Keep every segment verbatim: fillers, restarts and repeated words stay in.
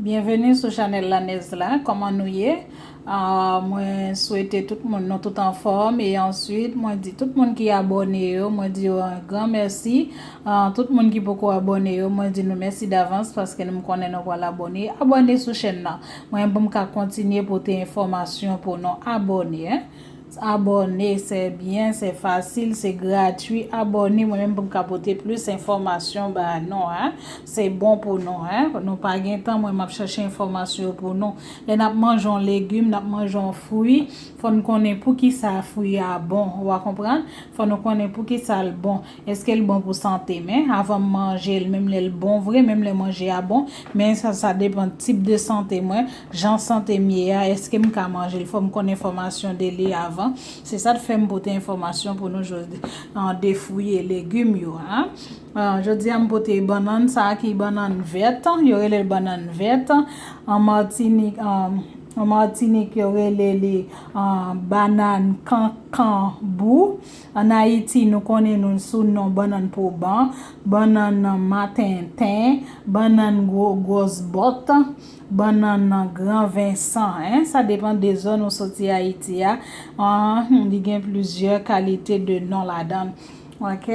Byenveni sou chanèl Lanez la. Kòman nou ye? Ah, mwen swete tout moun nou tout anfòm. E answit, mwen di tout moun ki abòne yo, mwen di yo yon gran mèsi. Ah, tout moun ki poko abòne yo, mwen di nou mèsi davans paske nou konnen nou pral abòne. Abòne sou chèn nan. Mwen pou m ka kontinye pote enfòmasyon pou nou. Abòne, hein? Abòne, se byen, se fasil, se gratwi. Abòne, mwen menm pou m ka pote plis enfòmasyon ba nou, hein. Se bon pou nou, hein. Nou pa gen tan, mwen m ap chèche enfòmasyon pou nou. Lè n ap manje yon legim, n ap manje yon fwi, fò n konnen poukisa fwi a bon, ou a konprann? Fò nou konnen poukisa l bon. Èske l bon pou sante? Men avan m manje l, menm lè l bon vre, menm lè manje a bon, men sa, sa depann tip de sante mwen, jan sante m ye a, èske m ka manje l? Fò m konn enfòmasyon de li avan. Se sa k fè m pote enfòmasyon pou nou jodi, an, de fwi e legim yo, hein. Ah, jodi a m pote bannann sa a ki bannann vèt, yo rele l bannann vèt. An Matinik, an, an Matinik, yo rele li, ah, bannann kankanbou. An Ayiti, nou konnen nou sou non bannann poban, bannann matenten, bannann gwo gwòs bòt, bannann gran vensan, hein. Sa depann de zòn ou soti Ayiti a. An, li gen plizyè kalite de non ladan l. Ok?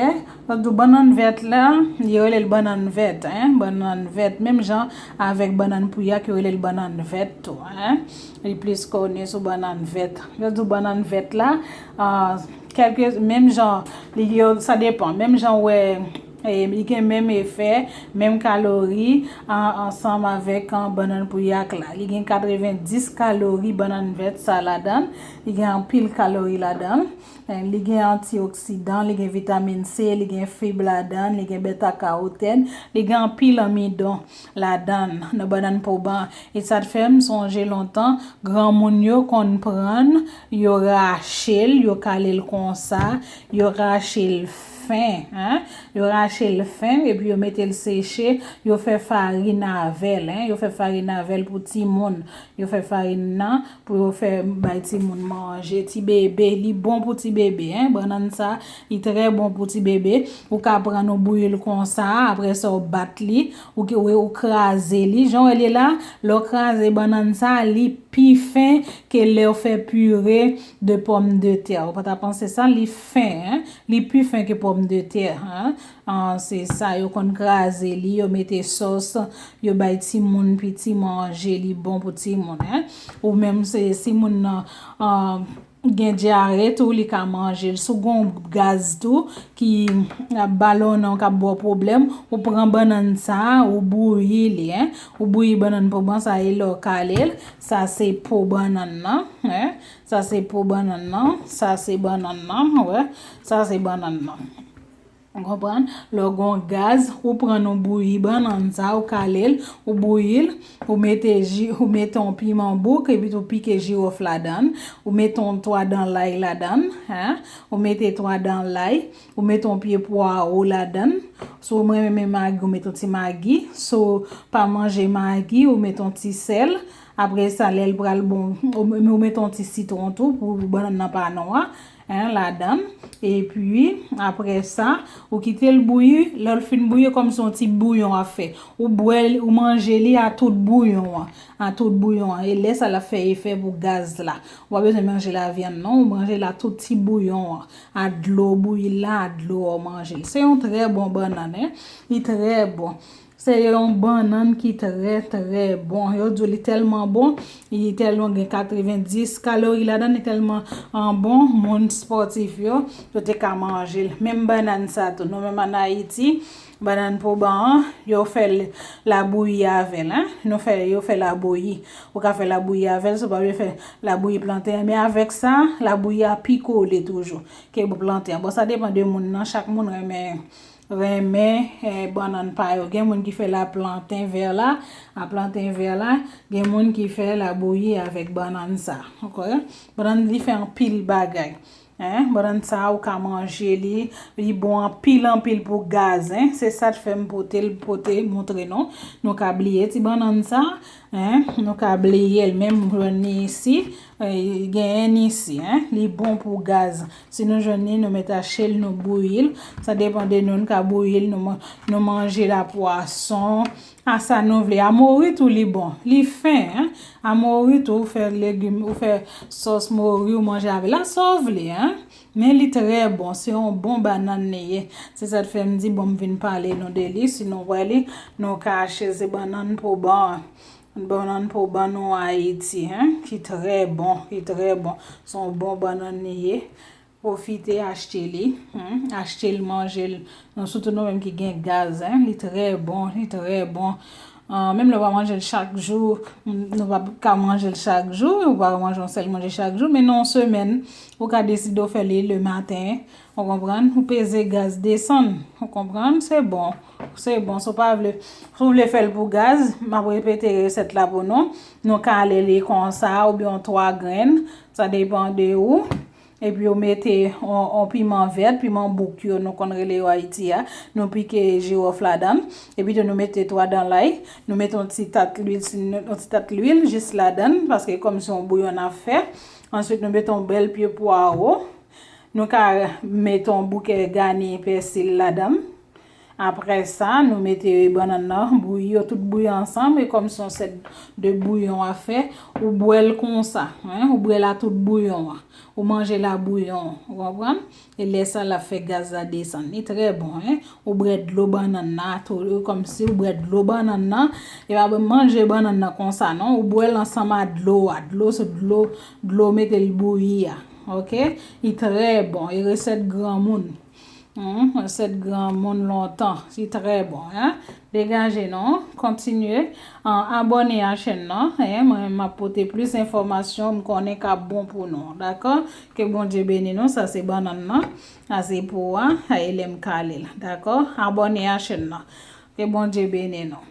Donk, bannann vèt la, yo rele l bannann vèt, hein. Bannann vèt, menm jan avèk bannann pouyak, yo rele l bannann vèt tou, hein. Li plis kòne sou bannann vèt. Yo di w bannann vèt la, ah, kèlke, menm jan, li, yo, sa depann. Menm jan w wè, eh, li gen menm efè, menm kalori, an, ansanm avèk, an, bannann pouyak la. Li gen katrevendis kalori bannann vèt sa ladan l. Li gen anpil kalori ladan l. Eh, li gen antioksidan, li gen vitamin C, li gen fib ladan l, li gen beta karotèn, li gen anpil amidon ladan l, nan bannann poban. E sa t fè m sonje lontan, granmoun yo konn pran l, yo rache l, yo kale l konsa, yo rache l fen, hein, yo rache l fen, epi yo mete l seche, yo fè farin avè l, hein, yo fè farin avè l pou timoun, yo fè farin nan, pou yo fè bay timoun manje, ti bebe, li bon pou ti bebe, hein, bannann sa, li trè bon pou ti bebe. Ou ka pran l, ou bouyi l konsa, apre sa, ou bat li, ou, ou, ou kraze li. Jan w wè li la, lè w kraze bannann sa, li pi fen ke lè w fè pire de pòmdetè. Ou pa ta panse sa, li fen, hein? Li pi fen ke pòmdetè, hein? Ah, se sa, yo konn kraze li, yo mete sòs, yo bay timoun piti manje, li bon pou timoun, hein? Ou menm se, si moun nan, ah, gen dyare tou, li ka manje l. Si w gen yon gaz tou ki ap balonnen w, k ap ba w pwoblèm, ou pran bannann sa, ou bouyi li, hein. Ou bouyi bannann poban sa, e lè w kale l, sa se po bannann nan, hein. Sa se po bannann nan, sa se bannann nan, ou wè, sa se bannann nan. Ou konprann? Lè w gen yon gaz, ou pran, ou bouyi bannann sa, ou kale l, ou bouyi l, ou mete ji, ou mete yon piman bouk, epi tou pike jiwòf ladan l, ou mete yon twa dan lay ladan l, hein? Ou mete twa dan lay, ou mete yon pye pwawo ladan l. Si w renmen magi, ou mete yon ti magi. Si w pa manje magi, ou mete yon ti sèl. Apre sa, lè l pral bon, ou, ou mete yon ti sitwon tou pou bannann nan pa nwa, hein, ladan l. Epi, apre sa, ou kite l bouyi. Lè l fin bouyi, kòmsi yon ti bouyon w ap fè. Ou bwè l, ou manje li a tout bouyon an. A tout bouyon an. E lè sa, l ap fè efè pou gaz la. Ou pa bezwen manje lavyann, non. Ou manje l a tout ti bouyon an. A dlo bouyi la, a dlo a w manje l. Se yon trè bon bannann, hein. Li trè bon. Se yon bannann ki trè, trè bon. Yo di w li tèlman bon, li tèlman gen katrevendis kalori ladan l, li tèlman, an, bon, moun espòtif yo, yo te ka manje l. Menm bannann sa tou, nou menm ann Ayiti, bannann poban an, yo fè l labouyi avè l, hein. Nou fè, yo fè labouyi. Ou ka fè labouyi avè l, si w pa vle fè labouyi planten an. Men avèk sa, labouyi a pi kole toujou ke planten an. Bon, sa depann de moun nan, chak moun renmen renmen, eh, bannann pa yo. Gen moun ki fè la planten vè la, a planten vè la, gen moun ki fè labouyi avèk bannann sa. Ok? Bannann li fè anpil bagay. Hein? Bannann sa ou ka manje li, li bon anpil anpil pou gaz, hein? Se sa k fè m pote l, pote montre nou. Nou ka bliye ti bannann sa, hein? Nou ka bliye l, menm jwenn li isi. Eh, genyen isi, hein, li bon pou gaz. Si nou jwenn li, nou mete achte l, nou bouyi l. Sa depann de nou, nou ka bouyi l, nou man-, nou manje l a pwason, A sa nou vle, a mori tou li bon, li fen, en. A mori tou, ou fè legim, ou fè sòs mori, ou manje avè l, a sa w vle, en. Men li trè bon, se yon bon bannann li ye. Se sa k fè m di, bon, m vin pale nou de li, si nou wè li, nou ka achte, se bannann Poban an. Bannann Poban nou Ayiti, en, ki trè bon, ki trè bon. Se yon bon bannann li ye. Pwofite achte li, hmm, achte l, manje l. Non, sitou nou menm ki gen gaz, en, li trè bon, li trè bon. Ah, menm lè w pa manje l chak jou, hmm, nou pa ka manje l chak jou, ou pa ka manje yon sèl manje chak jou, men nan yon semèn, ou ka deside w fè li le maten, ou konprann? Ou peze gaz desann, ou konprann? Se bon, se bon, si w pa vle, si w vle fè l pou gaz, m ap repete resèt la pou nou. Nou kale li konsa, oubyen yon twa grenn, sa depann de ou. Epi yo mete on, on piman vèt, piman bouk yo, nou konn rele yo Ayiti a. Nou pike jiwòf ladan l. Epi tou nou mete twa dan lay. Nou mete on ti tat lwil, si nou, on ti tat lwil jis ladan l, paske kòm se yon bouyon n ap fè. Answit, nou mete on bèl pye pwawo. Nou ka mete on boukè gani pèsi ladan l. Apre sa, nou mete bannann nan, bouyi yo tout bouyi ansanm, e kòm se yon sèt de bouyon w ap fè, ou bwè l konsa, en, ou bwè l a tout bouyon an, ou manje l a bouyon an, ou konprann? E lè sa l ap fè gaz la desann, li trè bon, en. Ou bwè dlo bannann nan tou, kòmsi ou bwè dlo bannann nan, e pa manje bannann nan konsa, non, ou bwè l ansanm a dlo a, dlo se dlo, dlo mete l bouyi a, oke? Li trè bon, e resèt granmoun. Hmm, resèt granmoun lontan. Li trè bon, en. Degaje non, kontinye, ah, abòne a chèn nan, en. Mwen, m ap pote plis enfòmasyon, m konnen k ap bon pou nou, dakò? Ke Bondye beni nou, sa se bannann nan, sa se po a, e lè m kale l, dakò? Abòne a chèn nan. Ke Bondye beni nou.